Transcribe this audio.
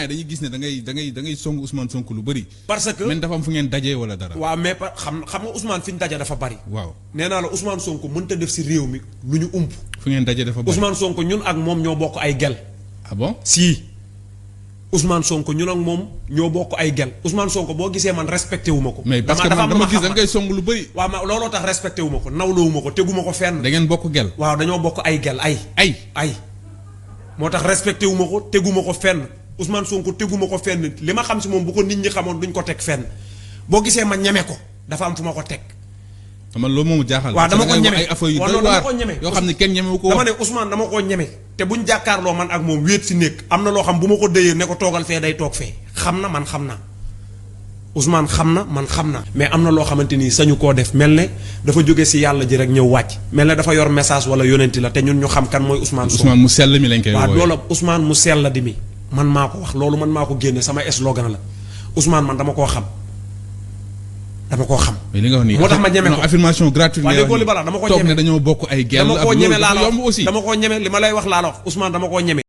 dañuy gis ne da ngay song Ousmane Sonko lu bëri. parce que men dafa am fu ngeen dajee wala dara. waaw mais xam nga Ousmane fi ñu daje dafa bari. waaw nee naa la Ousmane Sonko mënta def si réew mi lu ñu ump. fu ngeen dajee dafa bari. Ousmane Sonko ñun ak moom ñoo bokk ay gel. ah bon si Ousmane Sonko ñun ak moom ñoo bokk ay gel Ousmane Sonko boo gisee man respecté wu ma ko. mais parce que man dama gis da ngay song lu bëri. waaw ma looloo tax respecté wu ma ko nawloowu ma ko tegu ma ko fenn. da ngeen bokk gel. waaw dañoo bokk ay gel ay. moo tax respecté wu ma ko tegu ma ko fenn Ousmane Sonko tegu ma ko fenn li ma xam si moom bu ko nit ñi xamoon duñ ko teg fenn boo gisee ma ñeme ko dafa am fu ma ko teg. man loolu moomu jaaxal. waaw dama ko ñeme ay affaire yu doy dama waar ko ñeme yoo xam ne kenn ñemewu ko. dama ne Ousmane dama koo ñeme te buñ jàkkaarloo man ak moom wéet si néeg am na loo xam bu ma ko dëyee ne ko toogal fee day toog fee xam na man xam naa Ousmane xam na man xam na mais am na loo xamante ni sañu koo def mel ne dafa jóge si yàlla ji rek ñëw wàcc mel ne dafa yor message wala yonenti la te ñun ñu xam kan mooy Ousmane Sonko. Ousmane mu sell mi lañ koy woowee. waaw loolu Ousmane mu sell di mi man maa ko wax loolu man maa ko génne sama slogan la Ousmane man dama koo xam mais li nga wax nii moo tax ma ñeme ko affirmation gratuite. waaw déggoo li bala dama ko ñeme toog ne dañoo bokk ay gel. dama koo ñeme laa la yomb aussi. dama koo ñeme li ma lay wax laa la wax Ousmane dama koo ñeme.